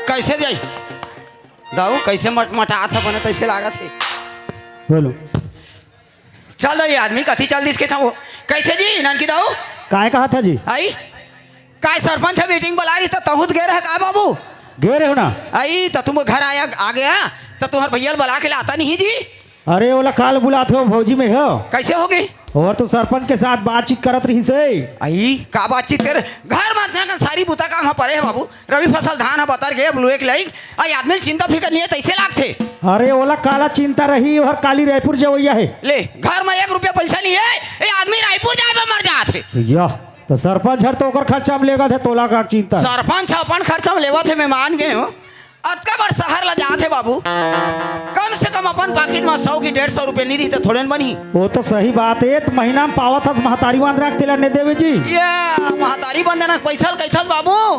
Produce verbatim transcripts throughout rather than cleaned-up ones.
कैसे जाई? दाऊ, कैसे मटमटात ह बने, तैसे लागत हे। बोलो। चल दे, ये आदमी कति चल दिस के था वो। कैसे जी, ननकी दाऊ? काय कहा था जी? आई? काय सरपंच ह मीटिंग बुला रही, त तहूँ त गे रहे का बाबू? गे रहे हो ना। आई, त तुम घर आया, आ गया, त तुम्हार भैया ल बुला के लाता नहीं जी? अरे, ओला काल बुलात हो, भौजी में हो। कैसे हो गई? और तो सरपंच के साथ बातचीत करत रही से। आई, का बातचीत कर? घर में इतना का सारी बुता काम ह परे हे बाबू। रबी फसल धान ह बतर गे, अब लुए के लाइक। आई आदमी ल चिंता फिकर नहीं हे, तैसे लागथे। अरे, ओला काला चिंता रही, हर काली रायपुर जवैया हे। ले, घर में एक रुपया पैसा नहीं हे, ये आदमी रायपुर जाए में मर जात हे। या, तो सरपंच हर तो ओकर खर्चा में लेगत हे, तोला का चिंता? सरपंच अपन खर्चा में लेवत हे, मैं मान गए हूँ। अतका बड़ शहर ला जात हे बाबू, कम से कम अपन पाकिट में सौ की डेढ़ सौ रुपया नहीं रही त थोड़े न बनही। वो तो सही बात हे, त महीना में पावत हस महतारी वांदरा के तेला नहीं देवे जी। ये महतारी बंदना के पैसा ल कैथस बाबू,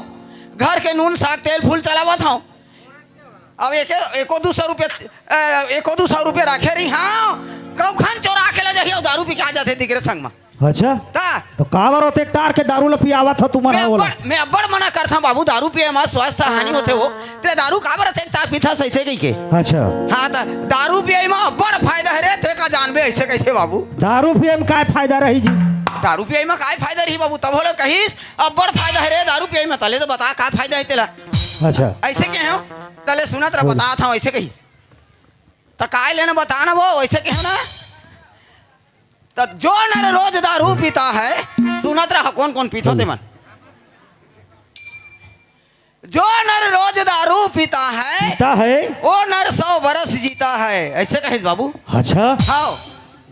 घर के नून साग तेल फूल चलावत हूँ। अब एक, एको दू सौ रुपया, अ, एको दू सौ रुपया राखे रही, हाँ, कौखन चोरा के ले जाही अउ दारू पी के आ जाथे दिकरे संग में। अच्छा। ता? तो काबर होते तार के दारू ल पियावत हो तुमन मैं हा ओला? अब्बड़, मैं अब्बड़ मना करथंव बाबू, दारू पिए म स्वास्थ्य हानि होथे हो। ते दारू काबर अतेक तार पीथस अइसे कहिके? अच्छा। हाँ, त दारू पिए म अब्बड़ फायदा हे रे, ते का जानबे अइसे कहिथे बाबू। दारू पिए म काय फायदा रही जी? दारू पिए म काय फायदा रही बाबू? तब ओला कहिस, अब्बड़ फायदा हे रे दारू पिए म। तले तो बता का फायदा हे तेला। अच्छा। अइसे कहे हो? तले सुनत रह, बोलो। बतात हंव, अइसे कहिस। त काय लेना बता ना वो, अइसे कहे ना। त जो नर रोज दारू पीता है, सुनत रहा कौन कौन पीथो ते मन। जो नर रोज दारू पीता है, पीता है। वो नर सौ बरस जीता है, अइसे कहिस बाबू। अच्छा। हाँ।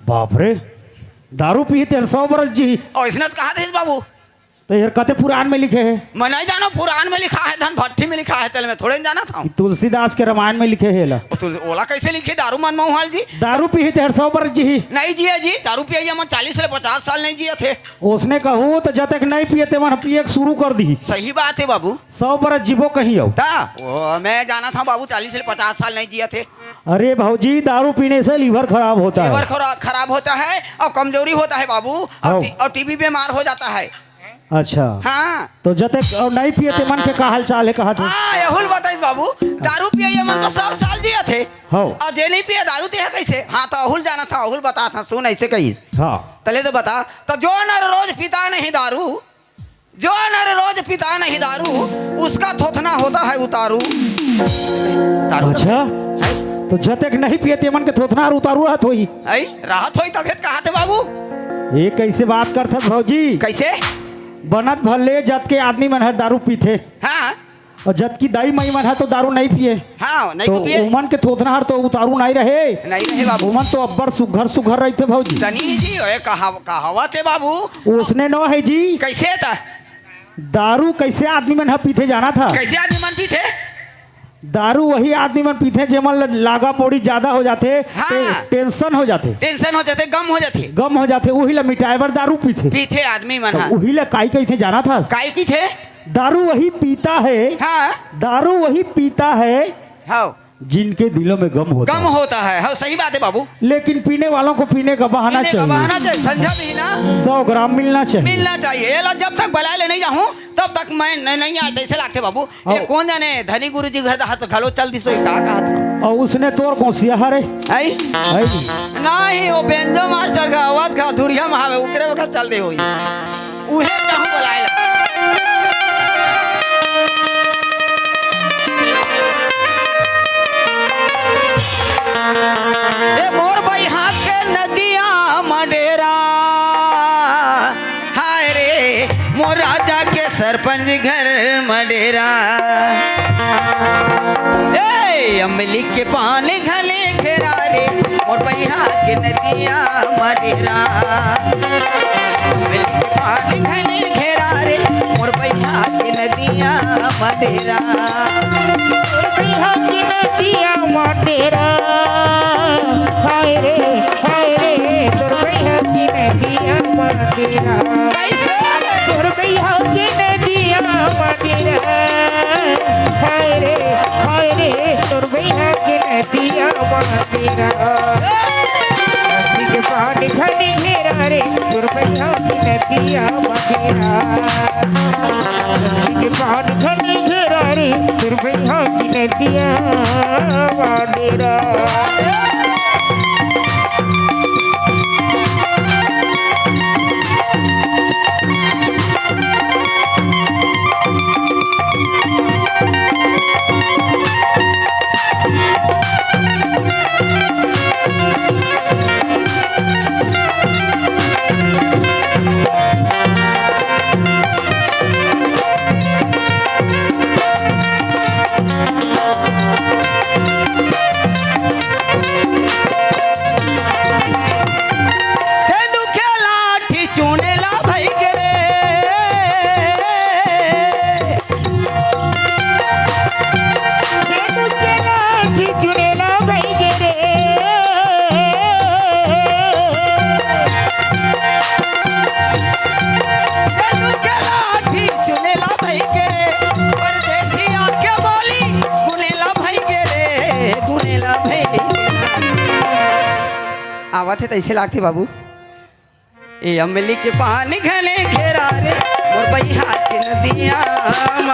बाप रे, दारू पीही ते सौ बरस जी। अउ अइसने त कहा थे बाबू। त एहर कते पुरान में लिखे हे? मैं नहीं जानव, पुरान में लिखा हे, धन भट्ठी में लिखा हे, तेला मैं थोड़े न जानत हंव। तुलसीदास के रामायण में लिखे हे एला। ओ तुल-, ओला कइसे लिखे दारू मन मऊहाल जी? दारू पीही ते हर सौ बरस जीही। नहीं जिए जी, दारू पिए मन चालीस ले पचास साल नहीं जिए थे। ओसने कहूं त जतेक नहीं पिए ते मन पिए के शुरू कर दिही। सही बात हे बाबू। सौ बरस जीबो कहीं अउ। ता, ओ, मैं जानत हंव बाबू, चालीस ले पचास साल नहीं जिए थे। अरे भौजी, दारू पीने से liver खराब होता है। Liver खरा-, खराब होता है अउ कमजोरी होता है बाबू, अउ हाँ। टी-, अउ टीबी बीमार हो जाता है। अच्छा। हाँ। तो जते अउ नहीं पिए ते मन के का हाल चाल हे, कहा थे? हाँ, एहू ल बताइस बाबू, दारू पिए ये मन तो सौ साल जिए थे। हाँ। अउ जे नहीं पिए दारू ते हे कइसे? हाँ, त एहू ल जानत हंव, एहू ल बतात हंव, सुन अइसे कहिस। हाँ। तले तो बता, त जो नर रोज पीता नहीं दारू, जो नर रोज पीता नहीं दारू, उसका थोथना होता है उतारू। दारू अच्छा। है? तो जतेक नहीं पिए ते मन के थोथना अउ उतारू रहत होही। है? रहत होही तभे त कहा थे बाबू। ये कइसे बात करथस भौजी? कइसे? बनत भले जतके आदमी मन हर दारू पीथे। हाँ। अउ जतकी दाई माई मन ह तो दारू नहीं पिए। हाँ, नहीं तो तो पिए। उमन के थोथना हर तो उतारू नहीं रहे। नहीं रहे बाबू। उमन तो अब्बड़ सुघर सुघर रहिथे भौजी। तनी जी, ओए कहाव-, कहावत हे बाबू। ओसने नो हे जी। कइसे त? दारू कइसे आदमी मन ह पीथे जानत ह? कइसे आदमी मन पीथे? दारू वही आदमी मन पीथे जेमन ल लागा पोड़ी जादा हो जाथे, हाँ। टे-, tension हो जाथे। Tension हो जाथे, गम हो जाथे। गम हो जाथे, उही ल मिटाए बर दारू पीथे। पीथे आदमी मन तो ह। उही ल काई कहिथे जानत हस? काई कहिथे? दारू वही पीता है, हाँ। दारू वही पीता है, हाँ। जिनके दिलों में गम होता गम है। होता है, हाँ, सही बात हे बाबू। लेकिन पीने वालों को पीने का बहाना पीने का चाहिए। बहाना चाहिए, संझा भी ना। सौ ग्राम मिलना चाहिए। मिलना चाहिए। ये ला जब तक बलाए ले नहीं जाहूं, तब तक मैं नहीं, नहीं आए, तइसे लागथे बाबू। हाँ। ये कौन जाने, धनी गुरु जी घर हाथ घलो चल दिस होही, का कहत हंव? अउ ओसने तोर गोसिया हरे। आई? आई। नहीं, वो बेंजो मास्टर का आवाज का धुरिया में हवे, ओकरे वक्त चल दे होही। उहे कहूं बुलाए ला। ए मोर बइहा के नदिया म डेरा, हाय रे, मोर राजा के सरपंच घर म डेरा। ए, अमली के पान घले घेरा रे, मोर बइहा के नदिया म डेरा। अमली के पान घले घेरा रे, मोर बइहा के नदिया म डेरा। मोर बइहा के नदिया म डेरा। हाय रे, हाय रे, तोर बइहा के नदिया म डेरा। कइसे? तोर बइहा के नदिया म डेरा। हाय रे, हाय रे, तोर बइहा के नदिया म डेरा। नदी के पानी घनी घेरा रे, तोर बइहा के नदिया बगेरा, के पान घने घेरा रे, तोर भैया की नदिया बगेरा। ते दुखे लाठी चुनेला भई के रे। ते दुखे लाठी चुनेला भई के रे। ते दुखे लाठी चुनेला भई के रे। परदेसिया के बोली गुनेला भई के रे, गुनेला भई के रे। आवत हे त अइसे लागथे बाबू। ए अमली के पानी घने घेरा रे, मोर बइहा के नदिया म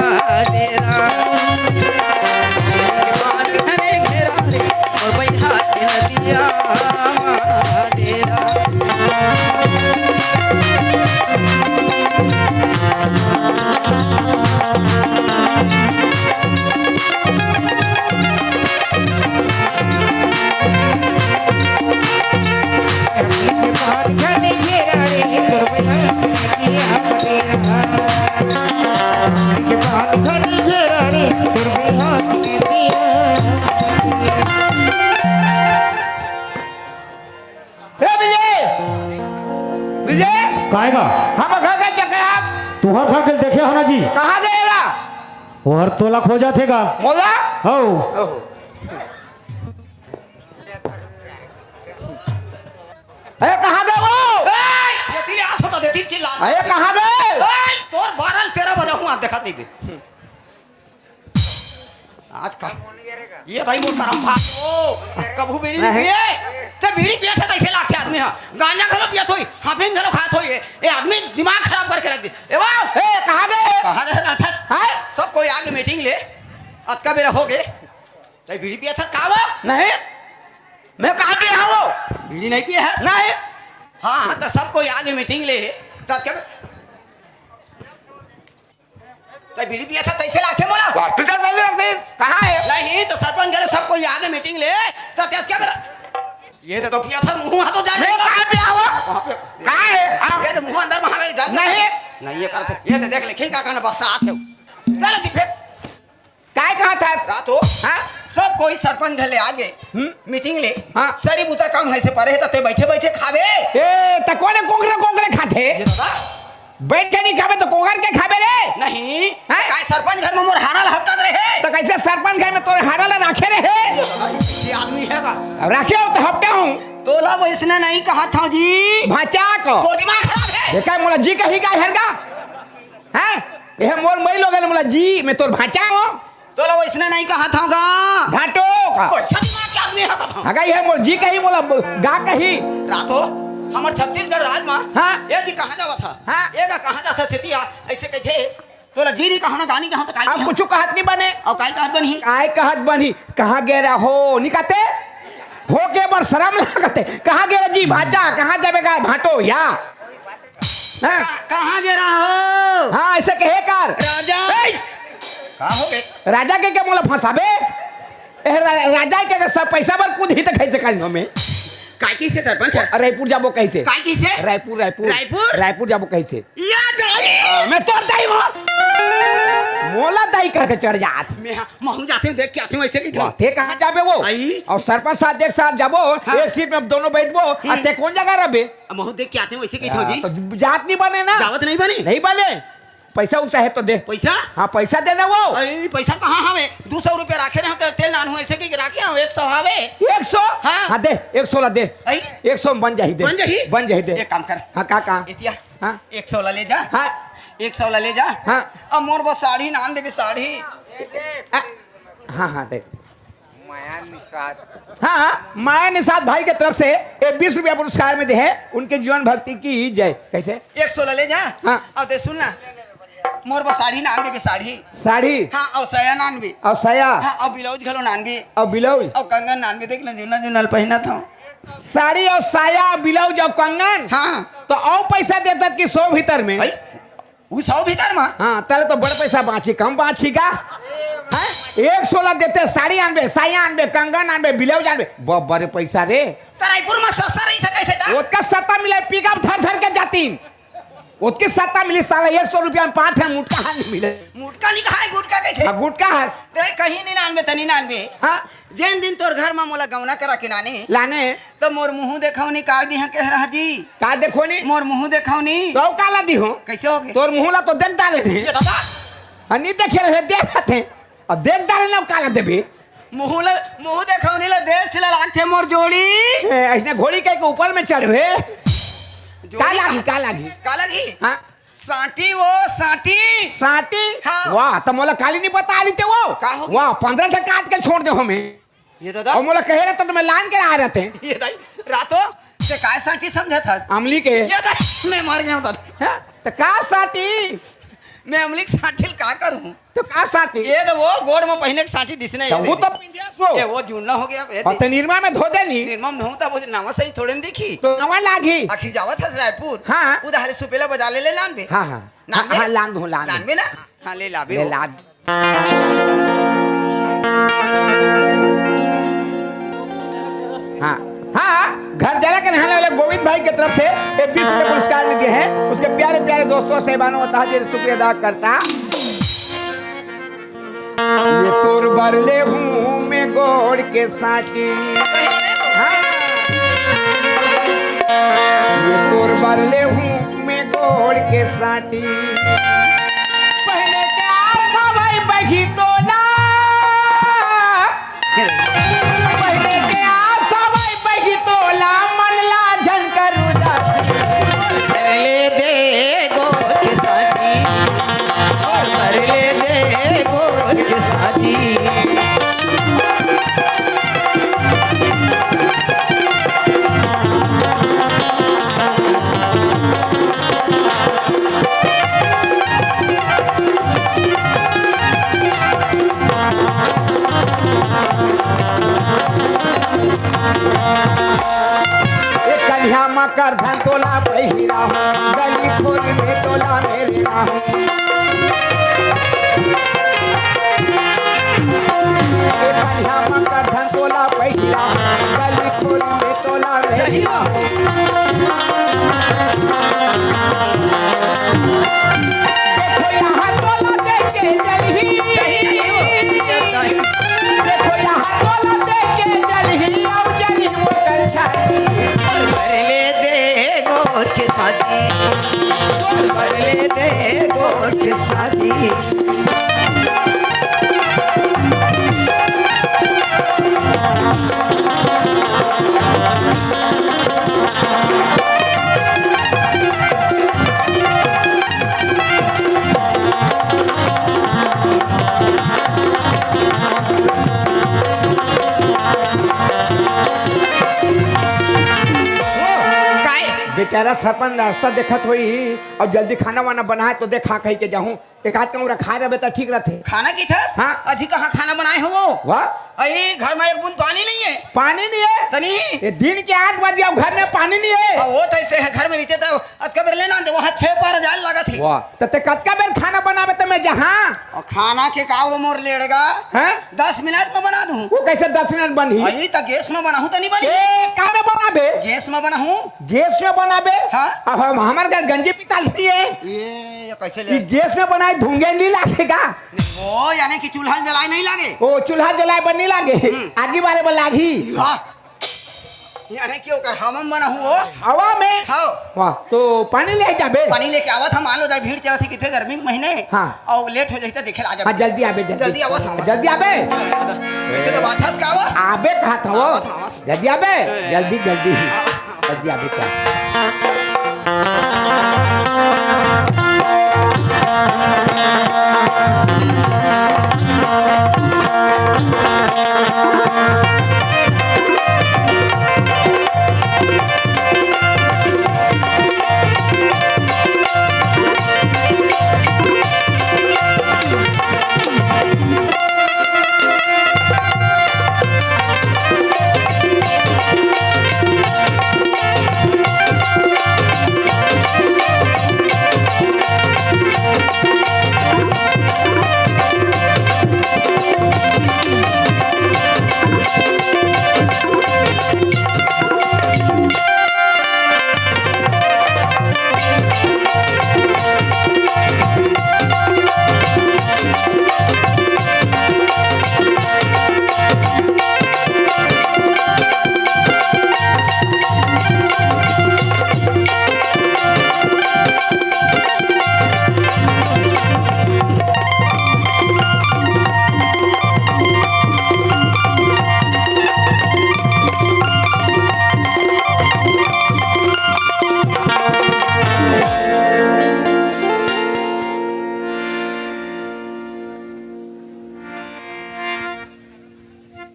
डेरा। अमली के पानी घने घेरा रे, मोर बइहा के नदिया म डेरा। ए विजय, विजय, काय गा? हमर घर के जगह। तुंहर घर के देखे हो ना जी। कहाँ गए ला? ओहर तोला खोजत हे गा। मोला? हौ। ओहो। अरे कहाँ गए वो? ए, ये तिले हाथ होता दे, तिल चिल्ला। अरे कहाँ गए? ए, तोर बारह तेरह बजा हूँ, आप देखत नहीं बे। आज का? ये भाई मोर करम भाग। ओ, कभू बीड़ी नहीं पिए? ते बीड़ी पिए थे, तइसे लागथे आदमी हा। गांजा घलो पियत होई, हाफिन घलो खात होई। ए, ए आदमी दिमाग खराब करके रख दे। ए, वाह! ए, कहाँ गए? कहाँ गए, नाथस? हैं? सब कोई आगे मीटिंग ले। अतका बेरा हो गए। ते बीड़ी पिए थे, का वो? नहीं, मैं कहाँ पिया हूँ? बीड़ी नहीं पिए है? नहीं। हाँ, हाँ, तो सब कोई आगे मीटिंग ले। तो अतका ते बीड़ी पिया था, तइसे लागथे मोला। वाह, तू चल, चल, चल, चल, कहाँ है? नहीं, तो सरपंच घरे सब कोई आगे मीटिंग ले, तो क्या, क्या करा? ये तो, तो पिया था, मुंह हाथ तो जाने ये का। कहाँ पे आवा? वहाँ पे। कहाँ है? हाँ। ये तो मुंह अंदर में हमारे जाने नहीं। नहीं, ये करते, ये तो देख ले, खिल का कहना, बस साथ है। चलो जी, फिर। काय कहा था? रात हो। हाँ? सब कोई सरपंच घर ले आगे। हम्म। मीटिंग ले। हाँ। सरी बुता काम है से परे है, तो ते बैठे बैठे खावे। ए, त कोने कोंगरे कोंगरे खाथे? ये दादा। बैठ के नहीं खाबे त कोंगर के खाबे रे? नहीं। हैं? काय सरपंच घर में मोर हाड़ा ल हपटत रहे? त कइसे सरपंच घर में तोर हाड़ा ल राखे रहे? ये आदमी हे का? अब राखे हो त हपटे हूँ। तोला वइसने नहीं कहा था जी। भाचा को। तोर दिमाग खराब हे। देखा मोला जी कही का हेर गा? हैं? ये मोर मई लोगन मोला जी, मैं तोर भाचा हूँ। तोला वइसने नहीं कहा था गा। भाटो का। कोई सा दिमाग के आदमी हे का था? अगर ये मोर जी कही, मोला ब-, गा कही। रात हो, हमर छत्तीसगढ़ राज मा। हाँ। ये जी कहाँ जावा था? हाँ। ये गा कहाँ जाता सेतिया? अइसे कहिथे, तोला जी नहीं कहा ना, गानी कहा तो काई अब कहा? कुछ कहत नहीं बने। अब काई कहत बनी? काय कहत बनी? कहाँ गे रहा हो? नहीं कहते? हो के बर शरम लगते। कहाँ गे रहा जी भाचा? कहाँ जाबे गा भाटो या? हाँ? कहाँ गे रहा हो? हाँ, अइसे कहे कर। राजा। ए! का हो गे? राजा के क्या मोला फंसाबे? ए, रा-, राजा के सब पैसा बर कूद ही त कइसे कहीं हमें? काय कइसे सरपंच हे? रायपुर जाबो कइसे? काय कइसे? रायपुर, रायपुर। रायपुर? रायपुर जाबो कइसे? या दाई! आ, मैं तोर दाई हूँ। मोला दाई कह के चढ़ जात। मैं हाँ, महूँ जाते हूँ, देख के आते हूँ, अइसे कहिथे। वाह, ते कहाँ जाबे वो? आई। अउ सरपंच साहब देख साहब जाबो, हाँ। एक सीट में अब दोनों बैठबो, हम्म। आ ते कोन जगह रहबे? महूँ देख के आते हूँ, अइसे कहिथे जी। तो जात नहीं बने ना। जावत नहीं बने? नहीं बने। पैसा उसा हे तो दे। पैसा? हाँ, पैसा दे ना वो। अरे, पैसा कहाँ हवे? दू सौ रुपया राखे रहे, तेल नान हुआ, अइसे कहिके राखे हूँ, एक सौ हवे। एक सौ? हाँ। हाँ, दे, एक सौ ला दे। आई? एक सौ में बन जाही, दे। बन जाही? बन जाही, दे। एक काम कर। हाँ, का, का? एतिया। हाँ। एक सौ ला ले जा। हाँ। एक सौ ला ले जा। हाँ। अब मोर बस साड़ी नान देबे, साड़ी। आ, हाँ, हाँ, दे। माया निषाद। हाँ, माया निषाद भाई के तरफ से ये बीस रुपया पुरस्कार में दे है, उनके जीवन भक्ति की जय। कैसे? एक सौ ला ले जा। हाँ। अब दे सुन ना, मोर बस साड़ी नानबे के साड़ी। साड़ी? हाँ, और साया नानबे। और साया? हाँ, और ब्लाउज घलो नानबे। और ब्लाउज? और कंगन नानबे, देख ना, जुन्ना जुन्ना पहनत हूँ। साड़ी और साया, ब्लाउज और कंगन? हाँ। तो और पैसा देता कि सौ भीतर में? भाई, उ सौ भीतर मा? हाँ, तले तो बड़ पैसा बाँची, कम बाँची का? हैं? एक सौ ला देते, साड़ी आनबे, साया आनबे, कंगन आनबे, ब्लाउज आनबे, बब्बा रे पैसा रे। त रायपुर मा सस्ता रही था कैसे था? ओतका सस्ता मिले, पिकअप धर धर के जातीन। ओतकी सस्ता मिली साला, एक सौ रुपया में पाँच है, मुटका हाथ नहीं मिले। मुटका लिखा है, गुटका कैसे? हाँ, गुटका है। ते कहीं नहीं नानबे, तनी नानबे। हाँ। जेन दिन तोर घर मा मोला गौना करा के लाने, लाने। तो मोर मुँह देखौनी का दिहा के रहा जी। का देखौनी? मोर मुँह देखौनी। तो काला दिहो? कैसे होगे? तोर मुँह ला तो देख डारे रहे। ये दादा। हाँ, नहीं देखे रहे, देख रहे थे। अब देख डारे ना, काला देबे। मुँह ला, मुँह देखौनी ला देख छिला लागथे मोर जोड़ी। ए, ऐसने घोड़ी के ऊपर में चढ़वे। जोड़ी का लागी, का? का लागी? का लागी? हाँ? साटी वो, साटी। साटी? हाँ। वाह, त मोला काली नहीं बता रही थे वो। का होगे? वाह, पन्द्रह ठे काट के छोड़ दे हमें। ये दादा। और मोला कहे रहता तो मैं लान के आ रहते। ये दाई, रातो, ते काय साटी समझत हस? अमली के। ये दाई, मैं मर गया हूँ दादा। हाँ? त का साटी? मैं अमली के साटी ल का करूँ? तो का साटी? ये तो वो गोड़ में पहिने के साटी दिसने तो ये वो दे। तो पिंधिया सो। ये वो जुड़ना हो गया, ये और दे। तो निरमा में धो देनी। निरमा में धोऊं तब वो नवा सही थोड़े न दिखी। तो नवा लागी। आखिर जावत हस रायपुर। हाँ। उधारे सुपेला बजा ले, ले लान बे। हाँ, हाँ। लान हाँ, बे? हाँ, लान दो, लान लान दो। बे ना? हाँ, ले ला बे ले वो। लान। हाँ, हाँ, घर जरा के नहाने वाले गोविंद भाई की तरफ से ये विश्व के पुरस्कार में दिए हैं। उसके प्यारे प्यारे दोस्तों, साहिबानों, तहे दिल से शुक्रिया अदा करता। ये तोर बर ले हूँ मैं गोड़ के साटी। हाँ। ये तोर बर ले हूँ मैं गोड़ के साटी। पहले के आस हवय बही तोला। पहले के आस हवय बही तोला, मन ला झन कर उदास। पहले दे गोड़ के साटी। कर ले दे गोड़ के साटी। एक कन्या मकर धन तोला पहिरा हूँ, गली खोल में तोला मेरे ना हूँ। एक कन्या मकर धन तोला पहिरा हूँ, गली खोल में तोला मेरे ना हूँ। देखो यहाँ तोला देख के जल्दी। देखो यहाँ तोला देख के जल्दी, आओ जल्दी वो कर छाती। और भर ले दे गोर के साथी, और भर ले दे गोर के साथी। काय? बेचारा सरपंच रास्ता देखत होही अउ जल्दी खाना वाना बनाए तो दे, खा खाई के जाहूं। एक आध कमरा खा रहे त ठीक रहते। खाना की थस? हाँ। अजी कहाँ खाना बनाए हो वो? वाह। अई घर में एक बूंद पानी नहीं है। पानी नहीं है? तनी। ये दिन के आठ बजे अब घर में पानी नहीं है। अब वो तो इतने घर में नीचे तो अतका बेर लेना दे, वहाँ छह पार जाए लगा थी। वाह। त ते कतका बेर खाना बनावे त मैं जहाँ? और खाना के का वो मोर लेड़गा? हैं? दस मिनट में बना दूँ। वो कैसे दस मिनट बनही? अई त गैस में बनाहूँ त नहीं बनी? ए, का में बनाबे? गैस में बनाहूँ। गैस में बनाबे? हाँ। अब हम, हमर घर गंजी पीतल नहीं है। ये, ये कैसे ले? ये गैस में बनाए धुंगे नहीं लागेगा? वो यानी कि चूल्हा जलाए नहीं लागे। ओ, चूल्हा जलाए बर नहीं लागे। हम्म। आगी वाले बर लागही। वाह। यानी कि ओकर हवा में ना हुओ। हवा में? हाँ। वाह, तो पानी ले जाबे? पानी लेके आवत हम, मान लो जाए भीड़ चलत ही किथे गर्मी के महीने। हाँ। और लेट हो जाई त देखे ला जाबे। हाँ, जल्दी आबे, जल्दी। जल्दी आवत हम। जल्दी आबे। वैसे तो बात हंस का आवा। आबे कहा था वो। आवत हम, आवत। जल्दी आबे। ए। जल्दी, जल्दी। हाँ। जल्दी आबे क्या?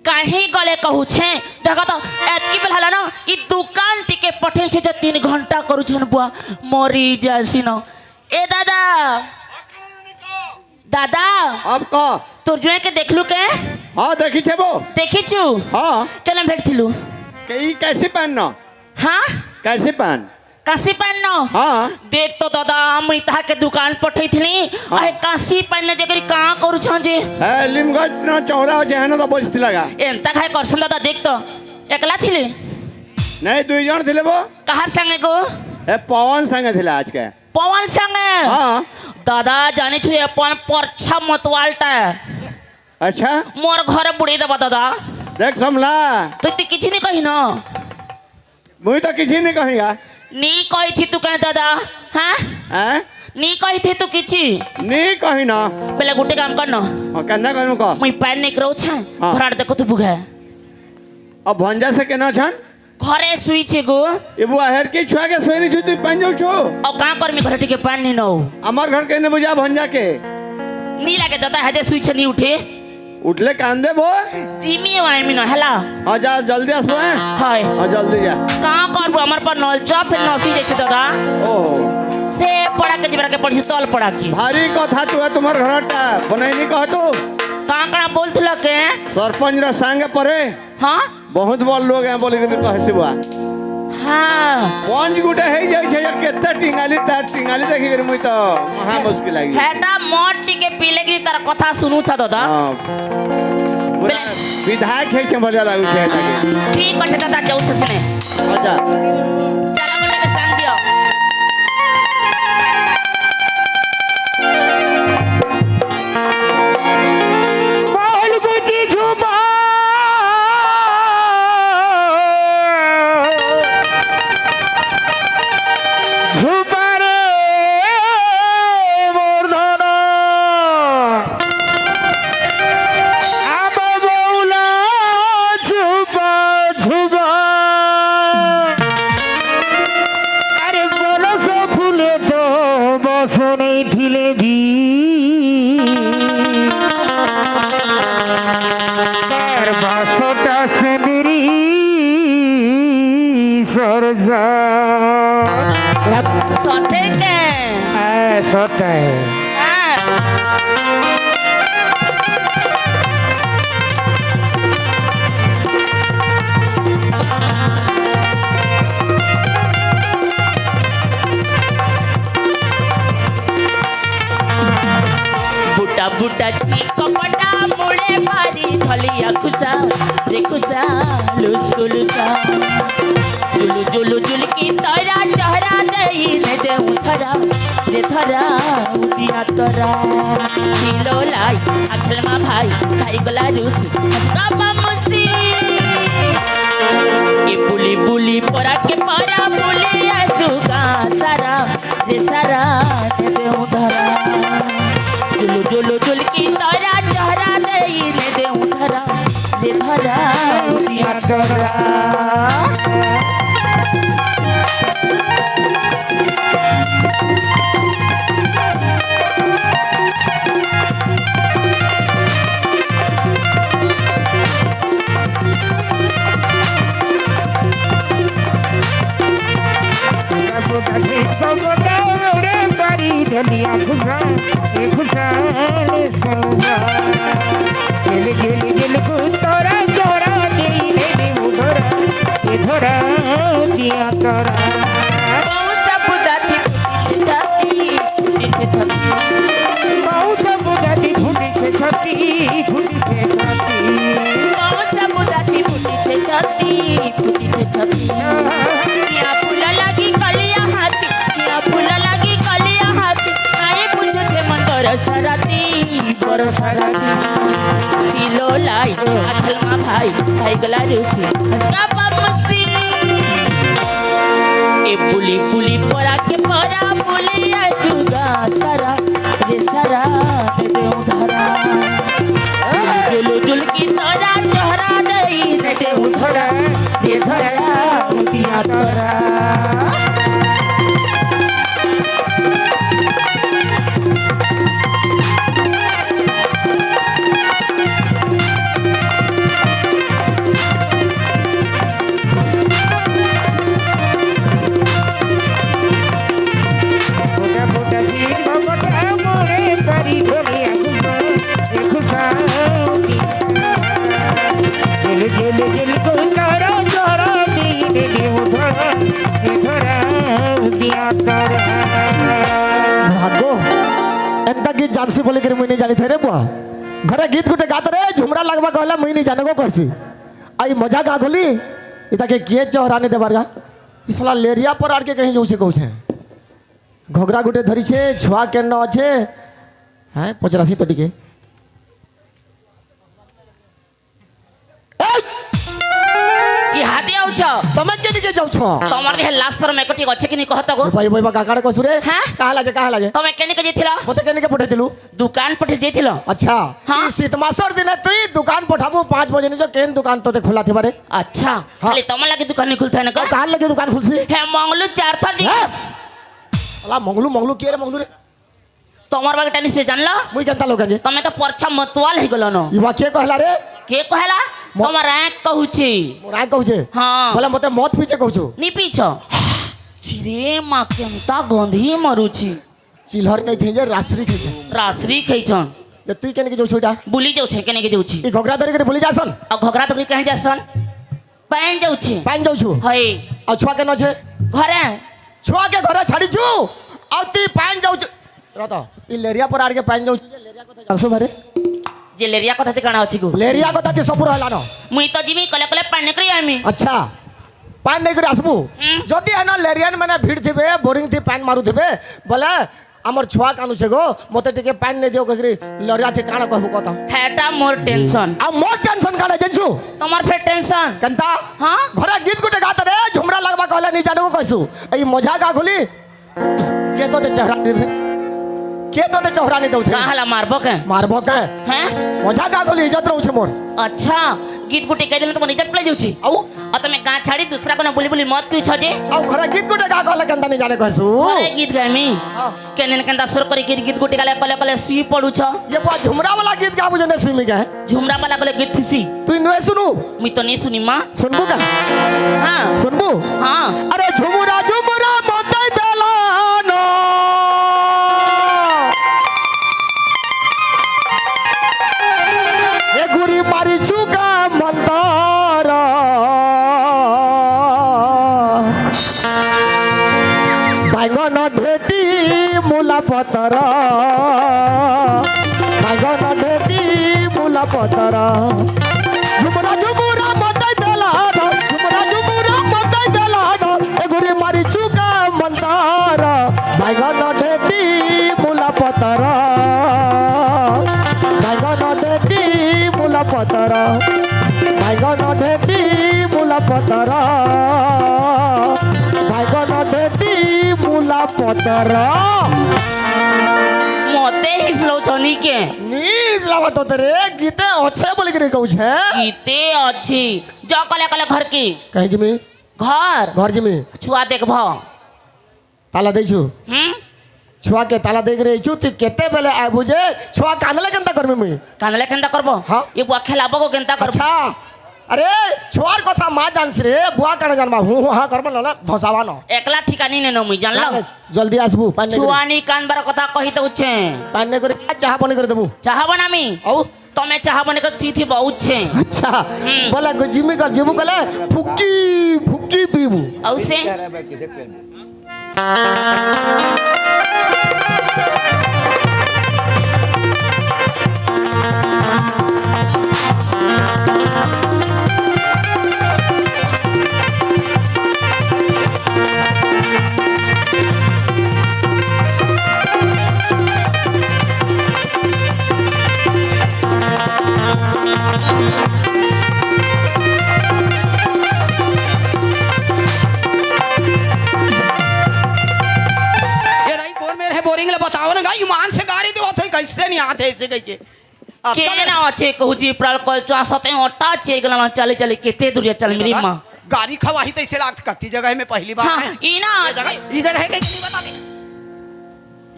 काहे गले कहू छे? देखो तो, एतकी बेल हला ना, ई दुकान टिके पठे छे जे तीन घंटा करू छन बुआ, मरी जासी न। ए दादा, दादा, अब का? तोर जुए के देखलू के? हाँ, देखी छे वो। देखी छु? हाँ। केना भेट थिलू? के ई कैसी पहनना? हाँ? कैसी पहन? कांसी पहननो? हाँ। देख तो दादा, मुई तहा के दुकान पठई थिली। हाँ। अहे कांसी पहनने जगरी कहाँ करू छन जी? ए, लिमगज न चौरा हो, जेहन तो बजती लगा। एम तक है करसन दादा, देख तो। एकला थिली? नहीं, दुई जन थिले वो। कहार संगे गो? ए, पवन संगे थिले आज के। पवन संगे? हाँ। दादा, जाने छु अपन परछा मतवालटा। अच्छा? मोर घर बुड़े देबा दादा। देख समला। तो ती किछि नहीं कही ना। मुई तो किछि नहीं कहिया। नी कही थी तू कहे दादा, हाँ? हैं? नी कही थी तू किछि। नी कही ना। पहले गुटे काम कर ना। हाँ, केना करूँ का? मुई पैन निकरो छे। हाँ। घराट देखो तू बुघे। अब भंजा से केना छन? घरे सुई छे गो। ये बुआ हेर के छुआ के सोई रही छु, तू पैन जाऊ छु। अब कहाँ कर मी घर टिके पैन नहीं नो। हमार घर के ने बुझा भंजा के। नी लागे दादा, हदे सुई छे नी उठे। उठले कांदे बो। जिमी वाई मिनो हला। हाँ, जा, जल्दी आसबो, हैं? हाय। हाँ, जल्दी जा। कहाँ करबो, हमर पर नलचा फिर नसी जैसे दादा। ओहो। से पड़ा के जिबरा के पड़ी से तल पड़ा की। भारी कथा तू है, तुम्हार घर टा बनाई नहीं कह तू। कहाँ कहाँ बोल थी लगे? सरपंच रा संगे परे। हाँ? बहुत बड़ लोग हैं, बोली कि कहे से बुआ। हाँ। पाँच गुटे है जाई छे, या केते टिंगाली, तार टिंगाली देखी करी मुई तो महा मुश्किल आई। हेटा मोट टिके पीले की तार कथा सुनू था दादा। हाँ। पूरा बेले। विधायक है छे, मजा लागू छे ताके। ठीक है, दादा, जाऊ छे सुने। अच्छा। चला बेटा के संग दियो। बाहुल गुटी झुमा, झुमा रे मोर धना। आम बौला झुमा, झुमा। अरे बरस फुले तो बसने थिले भी। तार बासटा सिंदरी सरजा। सते के? ए, सते। हाँ। बुटा बुटा ची कपटा मुड़े बारी धलिया खुसा, जे खुसा, लुसु लुसा। जुलु जुलु जुलकी तोरा चेहरा देई ने दे उठरा, जे धरा उदिया तोरा। किलो लाई, अखलमा भाई, खाई गला रूस, हसका पामुसी। ए बुली बुली परा के परा बुली आसुगा सारा, जे सारा ने दे उठरा। जुलु जुलु जुलकी तोरा चेहरा देई ने दे उठरा, जे धरा उदिया तोरा। धनिया खुशा, ये खुशा, ये सौदा। गिल, गिल, गिल, गुतोरा, जोरा, दिल, दिल, उधोरा, इधोरा, दिया तोरा। बहुत बुदाती फूटी छे छाती, फूटी छे छाती। बहुत बुदाती फूटी छे छाती, फूटी छे छाती। बहुत बुदाती फूटी छे छाती, फूटी छे छाती। या फूला लागी कलिया हाथी, या फूला लागी कलिया हाथी। नाई पूछो थे मन बरस राती, बरस राती। किलो लाई, अखलमा भाई, भाई गला रूसी, हसका पामुसी। ए पुली पुली परा के परा पुली आ चुगा सारा। तोरा। फुटा फुटा जीव बटा मोरे परी ढोलिया घुमा, ए घुमा। झिल झिल झिल को तारा तारा दीन दीव धरा, ए धरा दिया तारा। भागो, एंता गीत जानसी बोले कर मुई नहीं जानी थे रे बुआ। घरे गीत गुटे गात रे, झुमरा लगवा कहला मुई नहीं जाने को कहसी। आई मजा का घोली, इता के किए चौहरानी देबार गा। ई साला लेरिया पर आड़ के कहीं जाऊ छे कहू छे। घोघरा गुटे धरी छे, छुआ के न छे। हैं, पचरासी तो टिके। ए! ई हाथे आउ छ। तमे के निके जाउ छ? तमर देह लाज शरम एकटी गछे कि नी कहत गो? ए भाई, भाई, बा, काकाड़े कसुरे? हैं? कहाँ लाजे, कहाँ लाजे? तमे के निके जेथिला? मते के निके पठे दिलु? दुकान पठे जेथिला? अच्छा। हाँ। ई शीत मासर दिने तुई दुकान पठाबू, पाँच बजे निजो केन दुकान तोते खुला थिबारे? अच्छा। हाँ। खाली तमर लागे दुकान नी खुलथे न का? और कहाँ लागे दुकान खुलसी? हे मंगलू चार थर दी। हैं? साला मंगलू, मंगलू के रे मंगलू रे? तमर बागेटा निसे जानला? मुई केंता लोग जे? तमे तो परछा मतवाल ही गलन। ई बा के कहला रे? के कहला? मो- तमर आँख कहू छी। मोर आँख कहू छे? हाँ। बोले मते मत पीछे कहू छो। नी पीछो। चिरे माँ केंता गंधी मरू छी। चिल्हर नहीं थे जे रासरी खेछे। रासरी खेछन। जे तुई केने के जाऊ छोटा? बुली जाऊ छे, केने के जाऊ छी। ई घोघरा धरी के बुली जासन? अब घोघरा धरी कहीं जासन? पाइन जाऊ छे। पाइन जाऊ छु। हई। और छुआ के न छे? घरे। छुआ के घरे छाड़ी छु। और ती पाइन जाऊ छु। रह तो, ई लेरिया पर आड़ के पाइन जाऊ छु। जानसु भरे? जे लेरिया कथा ती काना अछि गो? लेरिया कथा ती सपुर हला न। मुई तो जिमी कले कले पाइन निकरी आमी। अच्छा। पाइन नहीं करी आसबू। हम्म। जदि एन लेरियन माने भीड़ थिबे, बोरिंग थी पाइन मारू थिबे, बोले, "हमर छुआ कानू छे गो, मते टिके पाइन नहीं दियो," ककरी लेरिया थी काना कहबू कत? हेटा मोर टेंशन। आ मोर टेंशन काना, जानसु? तमर फेर टेंशन। केंता? हाँ? घरे गीत गुटे गात रे, झुमरा लगवा कहले नहीं जाने को कहसु। ई मजा का खुली? के तोते चेहरा नी दे रे? के तोते चेहरा नी दे उठे? काहला मारबो के? मारबो के? हैं? मजा का गोली इज्जत रहू छे मोर। अच्छा, गीत गुटी कह देले तो मोर इज्जत पले जाऊ छी। आऊ? और तमे गाँव छाड़ी दूसरा कोनो बुली बुली मत पीछो जे। आऊ घरे गीत गुटे का कहले केंता नी जाने कहसु। अरे गीत गामी। हाँ। केंदन केंता सुर करी गीत, गीत गुटी गाले कले कले सी पड़ू छ। ये बुआ झुमरा वाला गीत गा बुझे ने सुमी के। झुमरा वाला कले गीत थिसी। तू नुए सुनू। मुई तो नहीं सुनी माँ। सुनबू का? हाँ। सुनबू? हाँ। अरे झुमुरा झुमुरा मोतई देलानो। ए गुरी मारी छुका मंतर। बांगन भेटी मुला पतर। बांगन भेटी मुला पतर। झुमरा झुमरा मतई देला, झुमरा झुमरा मतई देला, ए गुरी मारी छुका मंतर। बांगन भेटी मुला पतर। बांगन भेटी मुला पतर। बांगन भेटी मुला पतर। बांगन भेटी मुला पतर। मते हिसलो छनी के। नी हिसलावा तो तेरे गीते अच्छे बोल के कहू छे। गीते अच्छी। जा कले कले घर की। कहीं जिमी? घर। घर जिमी। छुआ देखबो। ताला देइछु। हम्म? छुआ के ताला देख रे छु, ती केते बेले आबु जे, छुआ कांदले केंता करबे मुई? कांदले केंता करबो? हाँ। ये बुआ खेलाबो को केंता करबो? अच्छा। अरे, छुआर कथा मा जानसी रे, बुआ काने जानबा, हूँ, हूँ, हाँ करबो न, न, धसावा न। एकला ठिकानी ने न मुई, जानलो? ना, ना, जल्दी आसबु, पानी नहीं छुआ करी। नी कांदबार कथा कही तो उछे। पानी नहीं करी, चाहा पानी कर देबु। चाहा बनामी? औ? तमे चाहा बने कर थी थी बहुत छे। अच्छा, हम्म। बोला गो जिमी कर जेबू कले फुक्की फुक्की पीबू। औसे? ये नहीं, कौन मेरे है बोरिंग ले बताओ ना, गाई ईमान से गारी दे होते, कैसे नहीं आते ऐसे कह के। अब के तो ना अच्छे कहू जी, प्राल कल चुआ सते ओटा चे गला चले चले केते दुरिया चल मेरी माँ। गारी खवाही तइसे लागत, कत्ती जगह हे, मैं पहिली बार हाँ, आय। ई ना ये जगह, ई जगह हे कहीं नहीं बता दे।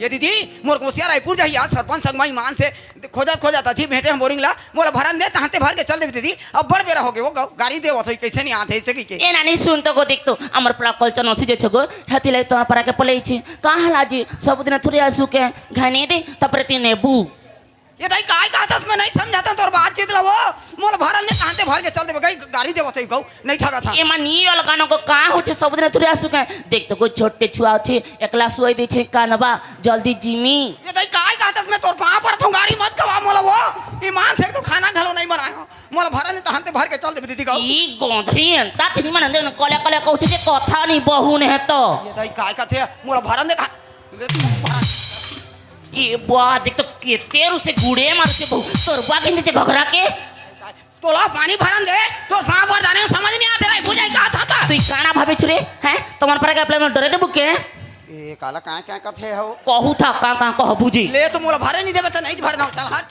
ये दीदी, मोर गोसिया रायपुर जाही आज सरपंच संग म ईमान से खोजत खोजत अथी भेंटे हम बोरिंग ला, मोला भरन दे, तहां ते भर के चल देबे दीदी। अब बड़ बेरा होगे वो गा-, गारी देवत होही, कइसे नहीं आत हे, अइसे कहिके। ए नानी, सुन तो गो, देख तो, हमर परा कलचन ओसी जे छगो, हती ले तो परा के पलई छे। का हला जी, सब दिन थोड़े आसू के घने दे, तपरे ते नेबू। ये दाई, काय कहत हस, मैं नहीं समझत हंव तोर बातचीत ला वो। मोला भरन दे, तहां ते भर के चल देबे, गई गारी देवत होही गऊ, नहीं ठगत हंव। एमा नी अलगानो को का होथे, सब दिन थोड़े आसू के। देख तो, कोई छोटे छुआ होथे, एकला सोई दे छे, कानबा, जल्दी जिमी। ये दाई, काय कहत हस, मैं तोर पाँव परथंव, गारी मत खवा मोला वो। ईमान से एक तो खाना घलो नहीं बनाए हो। मोला भरन दे, तहां ते भर के चल देबे दीदी गऊ। ई गोंधरी अंता तिनी मन अंदर कोले कोले कहू छे, कथा नहीं बहू ने हे तो। ये दाई, काय कहत हे, मोला भरन दे, खा-, ले तू भरन। ए बुआ, देख तो केते रुसे गुड़े मारु छे बहू। तोर बुआ कहिन देथे घघरा के। तोला पानी भरन दे, तोर पाँव पर जाने समझ नहीं आत हे रे, बुझाई का था ता। तू काना भाभी छुरे, हैं? तोमन परा के अपने में डरे देबू के? ए, काला कां कां कथे हो? कहू था कां कां कहबू जी। ले तो मोला भरे नहीं देबे त नहीं भरना, चल हट।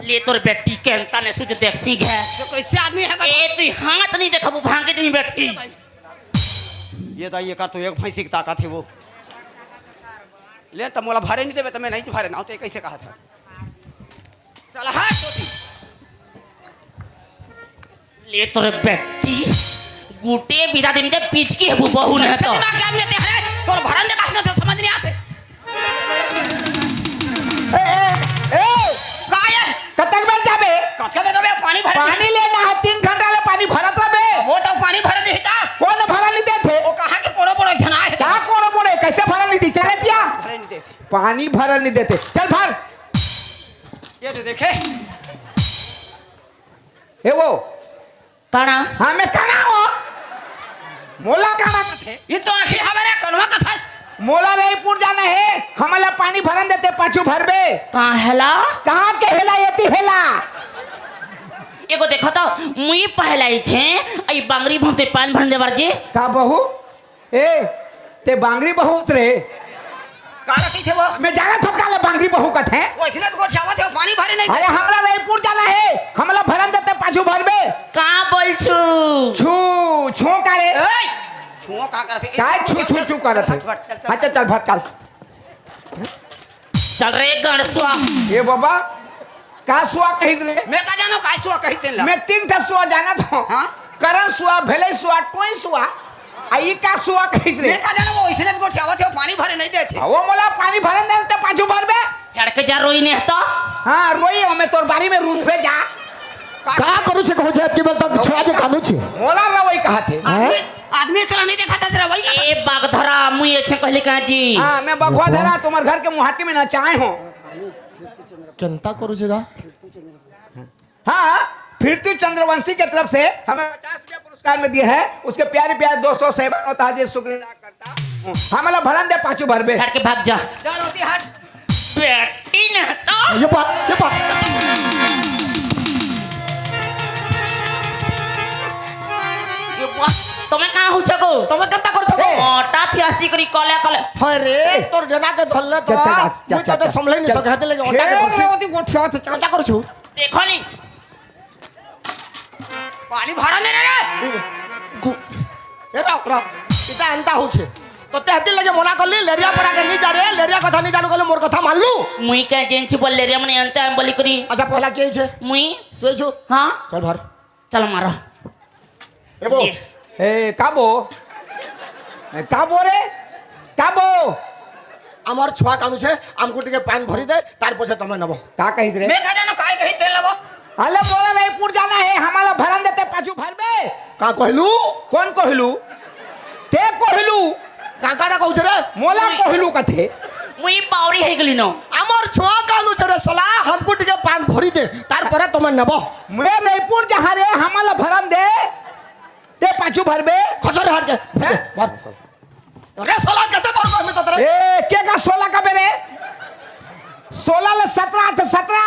ले तोर बेटी के अंता ने सुझ देख सिंह है। तो कइसे आदमी हे का? ए, तू हाथ नहीं देखबू, भांगे नहीं बेटी। ये दाई, ये का तो एक भैंसी की ताकत हे वो। ले त मोला भरे नहीं देबे त मैं नहीं भरे ना, ते कइसे कहत हे? चल हट ओती। ले तोर बेटी, गुटे बिदा दिन के पिचकी हे बहू ने तो। दिमाग के आदमी ते हरे, तोर भरन दे काहे तो समझ नहीं आत हे। ए, ए, ए! काय हे? कतक बेर जाबे? कतक बेर जाबे? पानी भरे पानी लेना हे, तीन घंटा ले पानी भरत रहबे। वो तो पानी भरे नहीं था। कोन भरन नहीं देथे? वो कहा कि कोड़ो कोड़ो झना हे। का कोड़ो कोड़ो? कइसे भरन नहीं दी? चले दिया। भरे नहीं देथे। पानी भरन नहीं देथे। चल भर। ये तो देखे। ए वो। काना? हाँ, मैं काना हो। मोला काना कथे? ये तो आँखी हवे रे, कनवा कथस। मोला रईपुर जाना हे, हमला पानी भरन देते, पाछू भरबे। कहाँ हेला? कहाँ के हेला? एती हेला। एगो देखो तो, मुई पहला ही छे, आई बांगरी भूते पानी भरन दे बर जी। का बहू? ए, ते बांगरी बहू रे। काला कइसे वो? मैं जानत हंव काला बांगरी बहू कथे। वो इसने तो गोठियावत हे, पानी भरे नहीं। अरे, हमला रईपुर जाना हे, हमला भरन देते, पाछू भरबे। का बोल छू? छू, छू का रे? ए, छू का करत हे? काय छू, छू, छू करत हे? हट, हट, चल, चल। अच्छा, चल, भर, चल। चल रे गणसुआ। ए बाबा, का सुआ कहिस रे? मैं का जानो का सुआ कहिस तेला? मैं तीन ठा सुआ जानत हंव। हाँ? करण सुआ, भेलई सुआ, टोई सुआ। आ ई का सुआ कहिस रे? मैं का जानो, वो इसने तो गोठियावत हे, पानी भरे नहीं देथे। आ, वो मोला पानी भरन दे ते पाछू भरबे। हेड़ के जा रोई ने तो। हाँ, रोई हंव मैं तोर बारी में रूंधबे जा। का करू छे, कहूं छे, अतकी बेर तक छुआ जे कानू छे। मोला रवई कहत हे। आदमी, आदमी तेला नहीं देखा था, रवई कहत हे। ए बागधरा, मुई अच्छे कहली का जी। हाँ, मैं बघवा धरा, तुम्हार घर के मुहाटी में नचाए हंव। केंता करू छे गा? हाँ, फिरतू चंद्रवंशी के तरफ से हमें पचास रुपया पुरस्कार में दिए हैं, उसके प्यारे प्यारे दोस्तों से बनता है जी, शुक्रिया अदा करता हूँ। हमला भरन दे, पाछू भरबे। हट के भाग जा। जा रोती हट। बेटी ने तो। ये पा, ये पा। ये बा, तमे कहाँ हो छको? तमे केंता कर छको? मोटा थी हस्ती करी कले कले। हाय रे, तोर डेना के धरले तो। चल, चल, चल, मुझे चल, तो चल, संभले नहीं चल। सके, हते लगे ओटा के ए, धरसी। ओती गोठिया से चल। केंता कर छु? देखो नी। पानी भरा ले रे। गु- ए, राव, राव। इता अंता हो छे। तो ते हती लगे मना कर ली, लेरिया पर आके नहीं जा रे, लेरिया कथा नहीं जानू कहले मोर कथा मान लू। मुई क्या जेन छी बोल लेरिया मने अंता हम बोली करी। अच्छा, पहला के छे? मुई। तू छु? हाँ। चल भर। चल मारो। ए बो। ये। ए, का बो? ए, का बो रे? का बो? আমার ছুয়া কানুছে, আমকু টিকে পানি ভরি দে, তার পরে তমে নেব। का कहिस रे? मैं का जानो काय कही तेल लेबो। अले मोला रईपुर जाना हे, हमला भरन देते पाछू भरबे। का कहलू? कौन कहलू? ते कहलू। काका ना कहू छे रे? मोला कहलू कथे। मुई बावरी हे गली नो। আমার ছুয়া কানুছে রে साला, আমকু টিকে পানি ভরি দে, তার পরে তমে নেব। मैं रईपुर जहाँ रे, हमला भरन दे, ते पाछू भरबे। खसर हट के। हैं? भर। अरे साला, कहते तोर को में तो तेरे। ए, के का सोला का बेरे? सोला ले सतरा तो सतरा।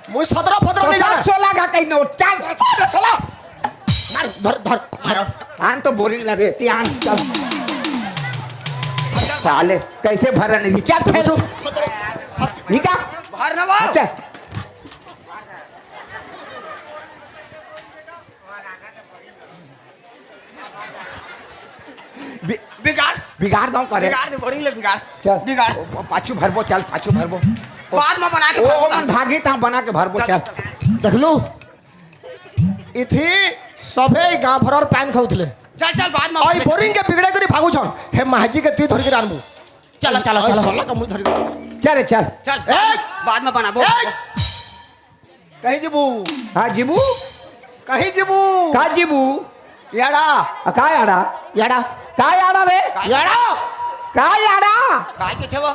मुझे सतरा फतरा नहीं पचास जाना। सोला का कहीं नोट। चल। अरे साला। मार, धर, धर, मारो। आन तो बोरिंग लगे, ती आन, चल। साले, कैसे भरा नहीं? चल, फेंक। ठीक है? भर ना वो। अच्छा। बिगाड़ दो करे। बिगाड़ दे, बोरिंग ले बिगाड़। चल। बिगाड़। ओ, पाछू भरबो, चल, पाछू भरबो। बाद में बना के ओ, भरबो ओ, ना। मन भागी ता बना के भरबो, चल, चल। चल। देख लू, इथी सभे गांव भर और पान खाउथले। चल, चल, बाद में और बोरिंग के बिगड़े करी भागू छन। हे महाजी के तू धर के रानबू। चलो, चलो, और चलो। सोला का मुंह धर के। चल रे, चल। चल, ए! बाद, बाद में बनाबो। ए! कहीं जीबू? हाँ, जीबू। कहीं जीबू? का जीबू? याड़ा। आ, का याड़ा? याड़ा। का याड़ा रे? याड़ा। का याड़ा? काय के थे वो?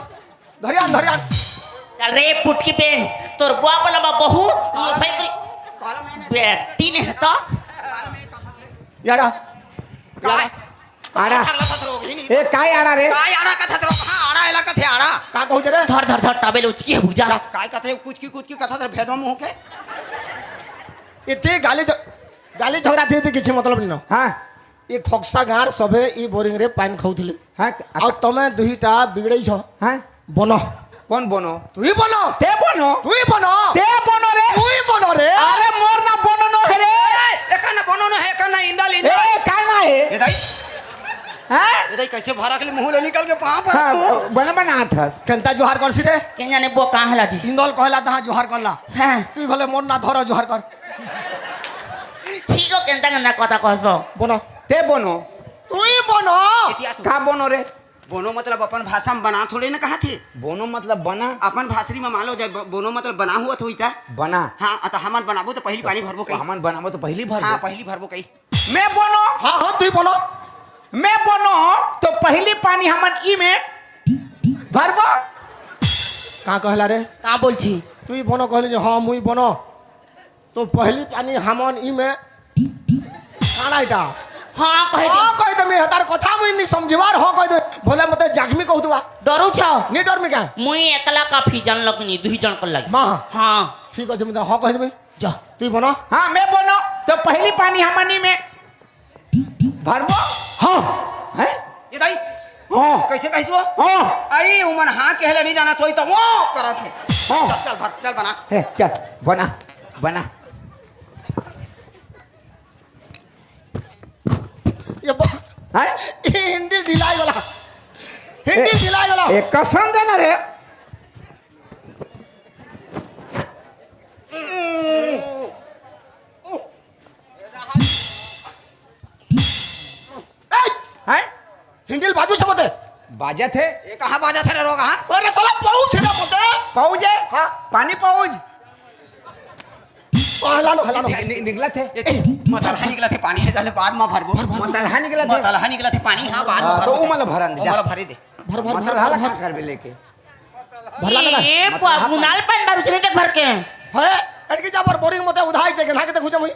धरियान, धरियान। चल रे पुटकी बे, तोर बुआ बोला बा बहू, सही करी। काला मैंने बेटी ने तो। याड़ा। काय? आड़ा। छागला पत्थर हो गई नहीं। ए, काय आड़ा रे? काय आड़ा का थथरो? हाँ, आड़ा एला का थे आड़ा। का कहू रे? धर, धर, धर, टावेल उचकी है भुजा। का, काय कथे, कुछ की, कुछ की कथा तर भेदवा मुंह के। इतनी गाली झ-, गाली झगड़ा थी, थी किसी मतलब नहीं। हाँ। ये खोकसा गार सभे ई बोरिंग रे पान खाउथले। हाँ, और तमे दुईटा बिगड़े छो। हाँ। बनो। कौन बनो? तू ही बनो। ते बनो। तू ही बनो। ते बनो रे। तू ही बनो रे। अरे मोर ना बनो नो है रे। ए, एका ना बनो नो है, एका ना इंदल, इंदल। ए, का ना है? ए दाई। हैं? ए दाई, कैसे भरा के मुंह ले निकल के पाँव पर हाँ, तू? बना बना था। केंता जोहार करसी रे? केन जाने बो कहाँ हला जी? इंदल कहला तहाँ जोहार करला। हाँ। तू भले मोर ना धरो जोहार कर। ठीक हो, केंता केंता कथा कहसो। बनो। ते बनो। तू ही बनो। इतिहास। का बनो रे? बोनो मतलब अपन भाषा में बना थोड़े ना कहा थे। बोनो मतलब बना। अपन भाषरी में मान लो जाए, ब-, बोनो मतलब बना हुआ थोड़ी था। बना। हाँ, अतः हमन बनाबो तो पहली पानी भरबो कही। हमन बनाबो तो पहली भरबो। हाँ, पहली भरबो कही। मैं बोनो। हाँ, हाँ, तू ही बोनो। मैं बोनो तो पहली पानी हमन ई में भरबो। का कहला रे? का बोल छी? तू ही बोनो कहले जे हाँ, मुई बोनो। तो पहली पानी हमन ई में खाना इटा। हाँ, कह दे। हाँ, कह दे, मैं तार कथा में नहीं समझवार, हाँ, कह दे। भोले मते जख्मी कहू दुआ। डरू छाओ। नहीं डर में क्या? मुई एकला काफी, जन लग नहीं, दुही जन कर लगी। माँ। हाँ। ठीक है, जमींदार, हाँ, कह दे मैं। जा। तू ही बना। हाँ, मैं बोनो। तो पहली पानी हमन ई में भरबो। हाँ। हैं? ये दाई। हाँ। कैसे कहिस वो? हाँ। आई उमन हाँ कहले नहीं जाना, तोई तो वो करत है। हाँ। चल, चल, भर, चल बना। हे, चल, बना, बना। ये ब-, हैं? ये हिंडी ढिलाई वाला। हिंडी ए, ढिलाई वाला। ए, कसम देना रे। ए! हैं? हिंडिल बाजू से मते। बाजत हे। ये कहाँ बाजत हे रे रोग, हाँ? अरे साला पाउच हे ना मते। पाउच हे? हाँ। पानी पाउच। ओ, हला लो, हला लो। नि-, नि-, निकलत हे। ये मतलहा निकलत हे पानी हे, चले बाद में भरबो। भर, भर, भर। मतलहा निकलत हे। मतलहा निकलत हे पानी, हाँ, बाद में हाँ, तो भरबो। वो मतलब भरन दे, वो जा। मतलब भरे दे। भर, भर, भर, मतलहा भर, ला भर। का करबे लेके? भरला ना का? ए, मतलब, हाँ, गुनाल पानी बारू चले देख भर के। हे, अटकी जा पर बोरिंग मते उधाई चाहिए, ना के देखू जा मुई।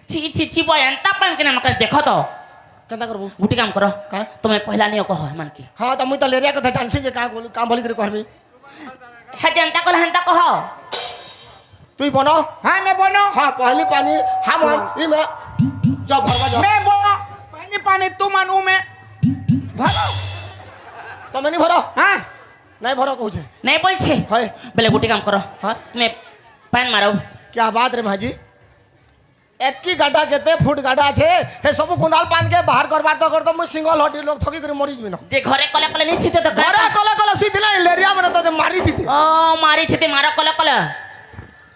छी, छी, छी, बो, एंता पानी के ना मकर देखो तो। केंता करबो? गुटी काम करो। का? तुम्हें पहला नहीं कहो, मन की। हाँ, तो मुई तो लेरिया के था, जानसी जे का बोल-, काम बोली करे कहो मी। हे, जनता को हंता कहो। तू ही बनो। हाँ, मैं बनो। हाँ, पहली पानी, हम, हाँ। ई में, जाओ भरवा जाओ। मैं बनो। पहली पानी, तू मन, ऊ में। भरो। तो मैं नहीं भरो। हाँ। नहीं भरो कहू छे। नहीं बोल छे। हाय। बोले गुटी काम करो। हाँ। मैं पैन मारो। क्या बात रे भाजी? एतकी गाडा केते फुट गाडा छे, हे सबु कुंदाल पान के बाहर करबार तो कर तो मुझ सिंगल हड्डी लोग थकी करी मरीज बिना। जे घरे कले कले नहीं सीते तो घरे कले कले सीते नहीं, लेरिया मने तो जे मारी थी ते। ओ, मारी थी ते, मारा कले कले।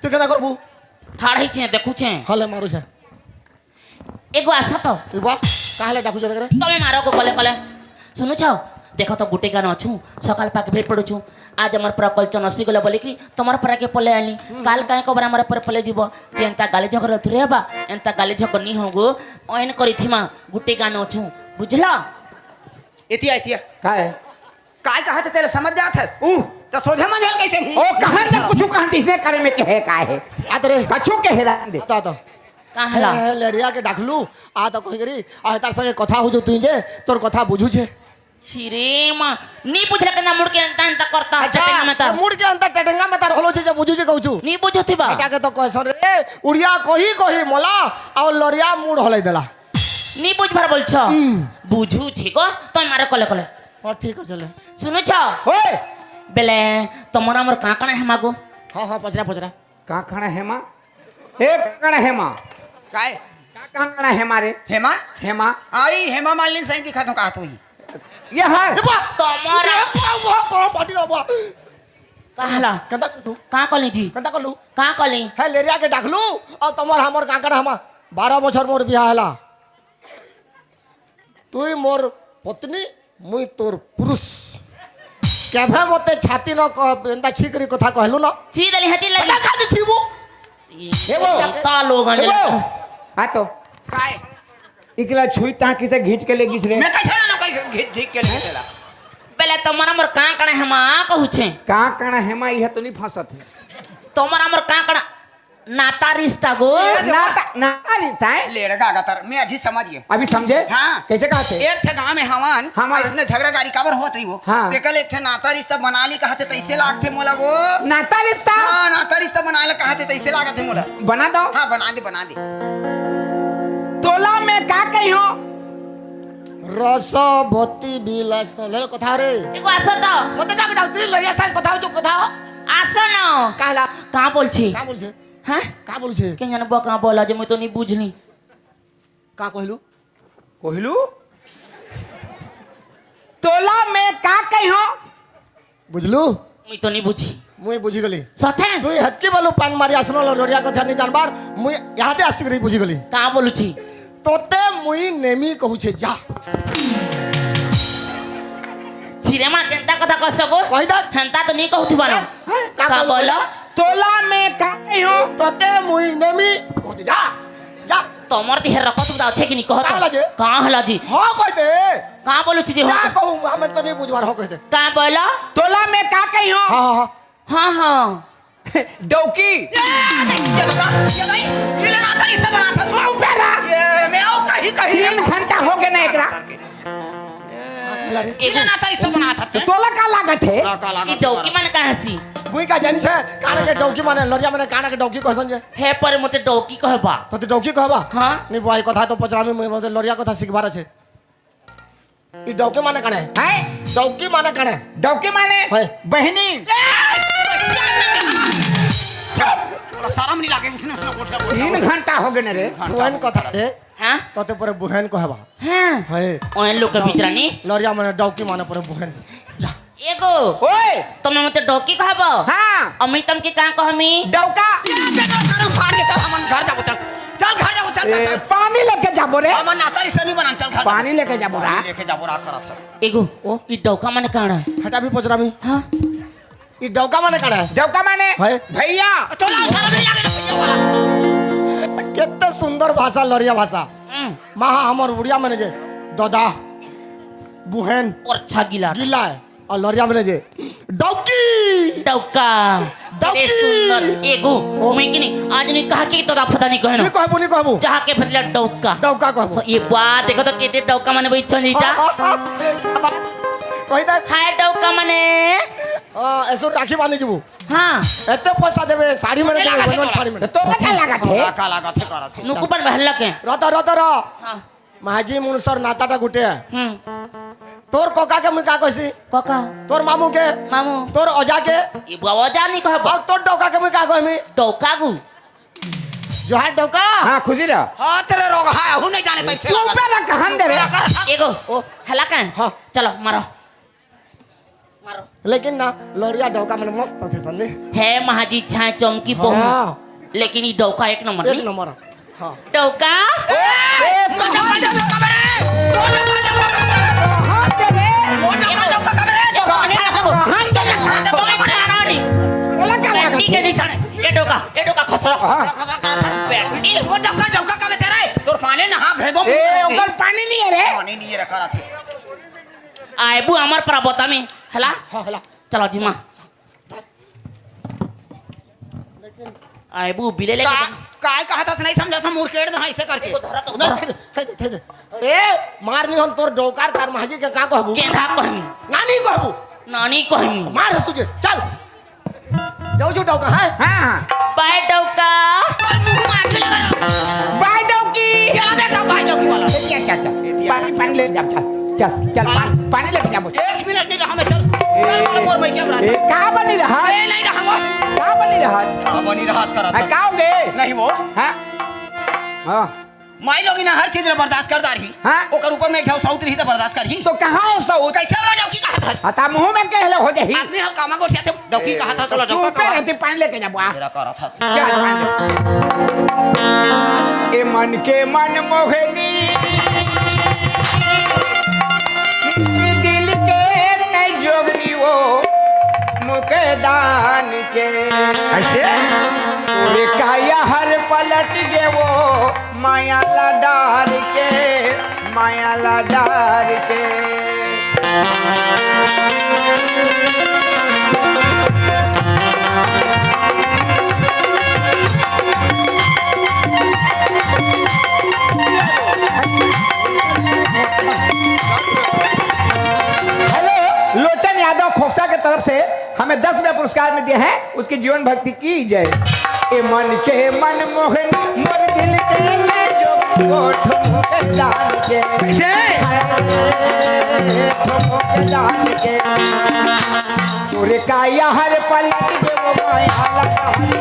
तू केना करबू? ठाड़ ही छे, देखू छे। हले मारू छे। एगो आसा तो। एगो आ? काहले डाकू जगह रे? तमे मारो को कले कले। सुनु छाओ, देखो तो गुटे गान अछु, सकाल पाके भेट पड़ुछु। आज हमर परा कल चनसी गले बोले कि तमर परा के पले आनी। हम्म। काल काहे को बरा हमर पर पले जीवो? जे एंता गाली झगड़ तुरे बा, एंता गाली झगड़ नी होगो, ओइन करी थी माँ, गुटे गान अछु। बुझला? एतिया, एतिया। का है? काय कहत हे तेला समझ जात हस? ऊ। त सोझे मंझल कैसे हूँ? ओ, कहन त कुछु कहन त इसने करे में कहे काय है? आ त रे। कछु कहे रहन दे। आ त, आ त। कहला। हे, हे, लेरिया के डाकलू, आ त कोई करी, आ तार संगे कथा हो जो तू जे, तोर कथा बुझू जे। छिरे माँ, नी बुझले के ना मुड़ के अंता अंता करता, अच्छा, चटेंगा में तार। मुड़ के अंता चटेंगा में तार होलो छे, जब बुझू छे कहू छु। नी बुझो थी बा। बेटा के तो कहसन रे, उड़िया कोही कोही मोला, और लरिया मुड़ होले देला। नी बुझ भर बोल छ। हम्म। बुझू छे को, तो मारे कले कले। हाँ, ठीक है, चले। सुनु छ। ओए! बेले, तमरा मोर काकड़ा हेमा गो। हाँ, हाँ, पचरा, पचरा। काकड़ा हेमा? ए, काकड़ा हेमा। काय? का काकड़ा हेमा रे? हेमा? हेमा? आई, हेमा मालिनी सही दिखा तो कहा तो ही। ये हर। ये बा। तमर। ये बा, बा, बा, बा, बा। कहला। कंता कलू। का कली जी? कंता कलू। का कली? हे लेरिया के डाकलू, अउ तमर हमर कांकड़ा हमा बारह बछर मोर बिहा हला। तुई मोर पत्नी, मुई तोर पुरुष। केभे मोते छाती न कह, एंता छीकरी कथा कहलू न। छी देली हती लगी। बता का जे छीबू? ये ए वो। ता लोगन ए वो। लगा। हाँ तो। काय? इकला छुई ताकि से घींच के ले गिस रे। मैं कैसे जानो कैसे घींच घींच के ले चला? पहले तमर हमर कांकड़ा हमा कहू छे। कांकड़ा हमा, यह तो नहीं फंसत है। तमर हमर कांकड़ा नाता रिश्ता गो। ये देखो। नाता, नाता रिश्ता है? लेड़गा गतर, मैं अजी समझ गए। अभी समझे? हाँ। कैसे कहते? एक ठे गांव में हवन, हवन। इसने झगड़ा गाड़ी काबर होत रही वो। हाँ। तेकल एक ठे नाता रिश्ता बना ली कहते तैसे लागते मोला वो। नाता रिश्ता? हाँ, नाता रिश्ता बना ले कहते तैसे लागते मोला। बना दो। हाँ, बना दे, बना दे। तोला मैं का कही हो? रस भती बिलस। ले लो कथा रे। एगो आसो तो। मत जा बेटा, तू लरिया संग कथा हो, जो कथा हो। आसो न। कहला। का बोलछे? का बोलछे? हाँ? का बोलछे? के जानबो का बोला जे मैं तो नहीं बुझली। का कहलू? कहलू? तोला मैं का कहियो? बुझलू? मुई तो नहीं बुझी। मुई बुझी गली। सथे? तू हतकी बालू पान मारी आसनो लो लोरिया कथा नहीं जानबार। मुई यहाँ दे आसिक रही बुझी गली। का बोलू छी? तोते मुई नेमी कहू छे जा। छिरे मा केंता कथा कह सको? कही दा। हेंता तो नहीं कहू थी बानो। हाँ, का का कहू बोलो? तोला मैं का कहियो? तोते मुई नेमी कहू छे जा। जा। तमर दिहे रकत उदा छे कि नहीं कहत? का हला जे? का हला जी? हाँ कह दे। का बोलू छी जे जा हाँ? कहू, हमें तो नहीं बुझवार हो कह दे। का बोलो? तोला मैं का कहियो? हाँ, हाँ, हाँ। हाँ, हाँ। डौकी। ये, ये बता, ये भाई, ये लेना था, इससे बना था, तू ऊपर रहा। ये, मैं आओ कहीं, कहीं तीन रहा। घंटा हो गए ना एकरा। ये लेना था, इससे बना था। तो तोला का लागत है? ला, का लागत ये है डौकी तुम्हारा? माने कहाँ सी? बुई का जानी से, काना के डौकी माने, लरिया माने काना के डौकी कहसन जे। हे पर मोते डौकी कहबा। तो ते डौकी कहबा? हाँ। नहीं बुआई कथा तो पचरामी में मोते लरिया कथा सिखबार छे। ई डौकी माने काने? हैं? डौकी माने काने? डौकी माने? है। बहिनी। थोड़ा शर्म नहीं लागे, उसने, उसने गोठिया, गोठिया, तीन गोठिया। घंटा हो गए ना रे। घंटा बुहन हो कथा गया। रे। हाँ? तो ते पर बुहन कहबा। हाँ। है। ओहन लोग के बीच रानी। लरिया माने डौकी माने पर बुहन। जा। एगो। ओए। तुम मते डौकी कहबो? हाँ। अमी तुम के का कहमी? डौका। ये, ये, ये, शर्म फाड़ के चल, हमन घर जाबो, चल। चल, घर जाबो, चल, चल, ए, चल। पानी लेके जाबो रे। हमन नाता रिश्ता नहीं बनान, चल, घर पानी जाबो। लेके जाबो रा। पानी लेके जाबो रा, करत हस। एगो, ओ। ई डौका माने काना? हटा भी पचरामी। हाँ। ई डौका माने काना? डौका माने? है। भैया। तोला शर्म नहीं लागे ना भैया वाला। कितने सुंदर भाषा, लरिया भाषा। हम्म। महा हमर उड़िया माने जे, ददा, बुहेन। और अच्छा गिला। गिला है। और लरिया माने जे, डौकी। डौका। डौकी। अरे सुंदर। एगो, ओ। मैं कि नहीं, आज नहीं कहा कि तोरा पता नहीं कहे ना। नहीं कहबू, नहीं कहबू। जहाँ के बदला डौका। डौका कहबू। So, ये बात देखो तो कहते डौका माने भाई छंजीटा। हाँ, हाँ, हाँ। कही दे। हाय डौका माने। आ, ऐसो राखी बांधी जीबू। हाँ। एते पैसा देबे, साड़ी माने देबे, लागत है वनवन तोरा। साड़ी माने। तो तोरा का लागत है? तोरा का लागत है, करत है। नुकुपन बहन लगे। रह तो, रह तो, रह। हाँ। माझी मुनुसर नाताटा गुटे। हम्म। तोर कोका के मुई का कहसी? कोका। तोर मामू के? मामू। तोर ओजा के? ये बुआ ओजा नहीं कहबो। और तोर डौका के मुई का कहमी? डौका गु। जोहार डौका। हाँ, खुशी रह। हाँ, तेरे रोग है, हूँ नहीं जाने तो इससे चुप लगा। रह, कहन दे रे। एगो। ओ। हला कहन? हाँ। चलो, मारो। मारो। लेकिन ना, लरिया डौका मन मस्त थे सन्नी। है महाजी छाए चमकी बहु। हाँ। लेकिन ई डौका एक नंबर एक नहीं। नंबर। हाँ। डौका? ए, ए, वो डौका, डौका, डौका, डौका, डौका, डौका। हाँ, दे रे। वो डौका, डौका, डौका, डौका। हाँ, दे रे। हाँ, दे रे। बोला का लगा? ठीक है, नहीं छाने। ये डौका, ये डौका खसरो। हाँ। बेटी। वो डौका, डौका का बेटा रे। तोर पानी ना, हाँ, भेदो ए, मुझे। ओकर पानी नहीं है रे। पानी नहीं है रे, करा थे। आएबू हमर परबता में, हला? हाँ, हला। चलो जी, माँ। आएबू बिले लेके का, जा। काय कहत हस, नहीं समझत हस, मुड़केड़ दे, हाँ, ऐसे करके। देखो, धरा तो नहीं, धरा। थे दे, थे दे, थे दे। अरे, मार नहीं हम तोर डौकार तार महाजी के का कहबू? गेंधा कहमी। नानी कहबू। नानी कहमी। मार हसू जे, चल। जाऊ जो डौका, हाँ? हाँ, हाँ। बाय डौका। बाय डौकी। चला देखा बाय डौकी वाला। ए, क्या, क्या, क्या? पानी, पानी ले जा, चल। चल, चल, पानी, पानी लेके जा, बोल। एक मिनट नहीं रहा मैं, चल। ए, चल, बोलो, बोल, मैं क्या बुलाता? ए, कहाँ बनी रहा? ए, नहीं रहा वो। कहाँ बनी रहा? कहाँ बनी रहा, करा आ, था। कहाँ हो गए? नहीं वो। हाँ? हाँ। माई लोगिन ह हर चीज ला बर्दाश्त कर डारही। हाँ। ओकर ऊपर में एक ठो सऊत रही त बर्दाश्त करही। तो कहाँ हे सऊत? कैसे ओला डौकी कहत हस? हाँ, त मुँह में कहे ले हो जाही। आदमी ह कामा गोठियाथे डौकी कहत हस, ओला डौकी चुपे कहत। रहती, पानी लेके जाबो, आ। मेरा करत हस। चल, पानी ले। ए मन के मन मोहनी, दिल के न जोगनी वो मुकदान के। ऐसे? तोरे काया हर पलट गे वो माया ला डार के, माया ला डार के। हेलो, लोचन यादव खोखसा के तरफ से हमें दस रुपया पुरस्कार में दिए हैं, उसकी जीवन भक्ति की जय। ए मन के मन मोहन, मोर दिल के ले जो, वो ठुमक जान के। कैसे? ठुमक जान के। तोरे काया हर पलट गे वो माया लगा के,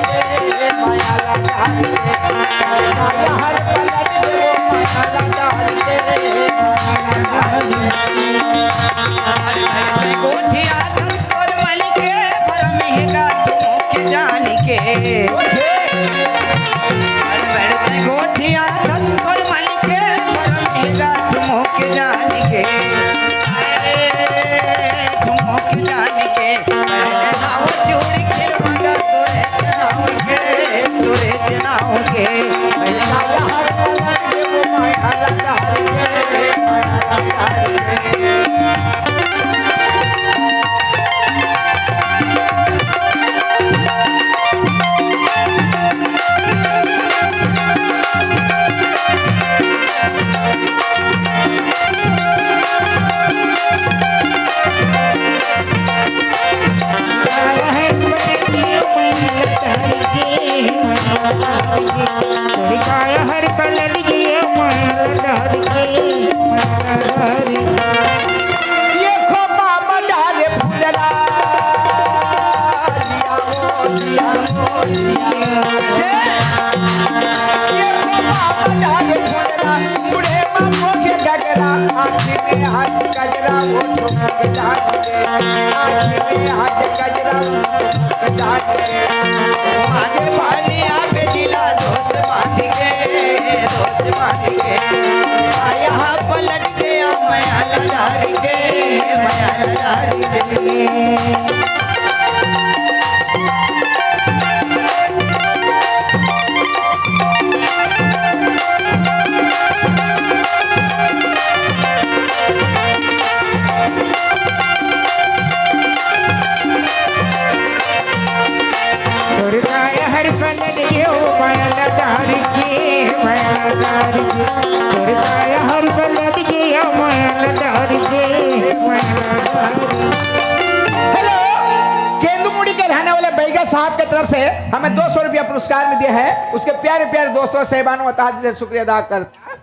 माया लगा के। तोरे काया हर पलट गे वो माया लगा के, माया लगा के। गोठिया संतोर मन के भरम हे का ठुमक जान के। बड़ बड़ गोठिया संतोर मन के भरम हे का ठुमक जान के। अरे ठुमक जान के। अरे हाव चूड़ी खेलवा गा तोरे नाम के, तोरे नाम के। ये खोपा मजा रे फुलरा, जिया वो, जिया वो, जिया वो। ये खोपा मजा रे फुलरा, बूढ़े बापो के गजरा, आँखी में हाथ गजरा, वो ठुमक जान के, आँखी में हाथ गजरा, वो ठुमक जान के। आगे बालिया पे जिला दोस्त बांध के, दोस्त बांध के। आ यहाँ पलट गया माया ला डार के, माया ला डार के। तोर काया हर पलट गयो माया ला डार के, माया ला डार के। तोर काया हर पलट गयो माया ला डार के, माया ला डार के। हेलो, केंदुमुड़ी के रहने वाले बैगा साहब की तरफ से हमें दो सौ रुपया पुरस्कार में दिया है। उसके प्यारे प्यारे दोस्तों, साहिबानों, तहे दिल से शुक्रिया अदा करता।